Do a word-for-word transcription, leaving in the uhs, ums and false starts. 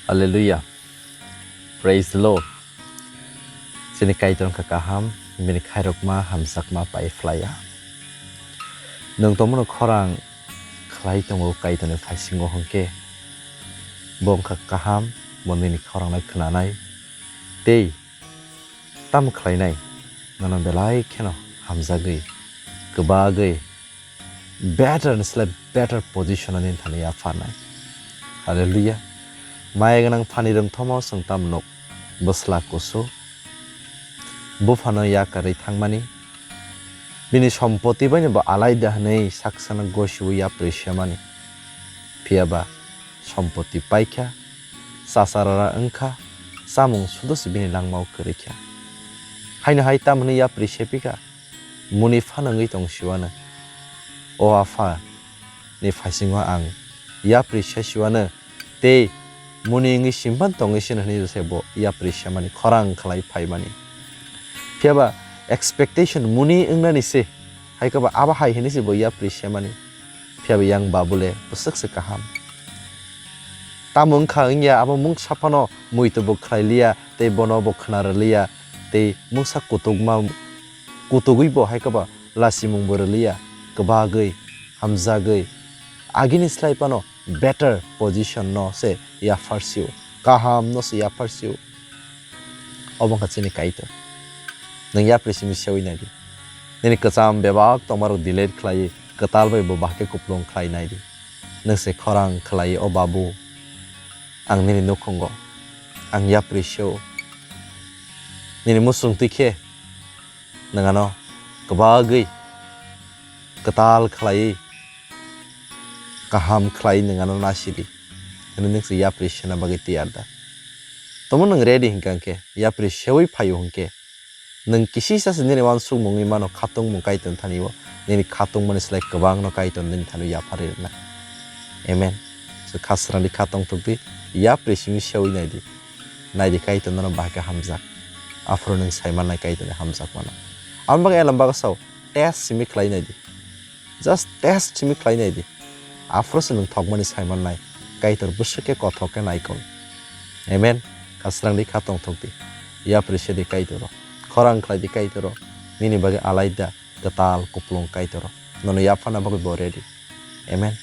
Hallelujah. Praise the Lord. Chini Kaitor wngkha kaham, bini khairokma hamjakma pai phlaiya. Nwng tomono khorang khlai tongo Kaitorni phaisingo hwnkhe, bo wngkha kaham, bo nini khorang nai khwnanai tei tamo khlainai, nono belai kheno hamjagwi, kwbagwi, better ni slai better position o nini thani yapharnai. Hallelujah. Maya gwnang Phanirwng Thomo chwng tamo nuk, bwsla kusu, buphano yakarwi thangmani, bini sompoti baino bo alaida hwnwi saksano gosiui yapri semani. Phiyaba sompoti paikha, chasarara wngkha, chamung sudo se bini langmao kwrwikha. Haino hai tamhwnwi yapri sepikha, muni phano wngwi tong siwano. O Apha ni phaisingo ang yapri se siwano, tei muni wngwi simpan tongwi sino hwnwi se bo yapri semani, khorang khlai phaimani. Phiyaba expectation muni wngnani se, hai khe ba abo hai hwnwi se bo yapri semani. Phiyaba yang babule bwswk se kaham. Tamo wngkha wngya abo mungsa phano muitu bo khlai liya, tei bono bo khna rw liya, tei mungsa kutukma, kutugwi bo hai khe ba lasimung bo rw liya, kwbagwi, hamjagwi, agini slai phano better position no se yaphar sio, kaham no se yaphar sio. Obo wngkha chini Kaitor. Nwng yapri simi seui nai di. Nini kwcham bebak tongmarok delete khlaiwi kwtal bai bo bahai khe kupulung khlai nai di. Nwng se khorang khlaiwi, "O Babu, ang nini nukhungo, ang yapri seo. Nini muchung twi khe nwng ano kwbagwi kwtal khlaiwi, kaham khlaiwi nwng ano nasidi," hwnwi nwng se yapri sena bagwi tiyar da? Tomo nwng ready hwnkha hwnkhe, yapri seui phaio hwnkhe, nwng kisisa se nini uansukmung wngwi mano khatungmung Kaitor thani o, nini khatungmani slai kwbangno Kaitor nini thani yapharwi rwnai. Amen. So, khasrangdi khatong thokdi, yapri simi seui naidi. Naidi Kaitor nono bahai khe hamjak. Aphuru nwng saimannai Kaitorni hamjakmano. Aboni bagwi Elam bago sao, test simi khlai naidi. Just test simi khlai naidi. Aphuru se nwng thokmani saimannai. Kaitor bwswk khe kothok khe naikol. Amen. Khasrangdi khatong thokdi. Yapri sedi Kaitoro. Khorang khlaidi Kaitoro. Nini bagwi alaida kwtal kupulung Kaitoro. Nono yapharna bagwi bo ready. Amen.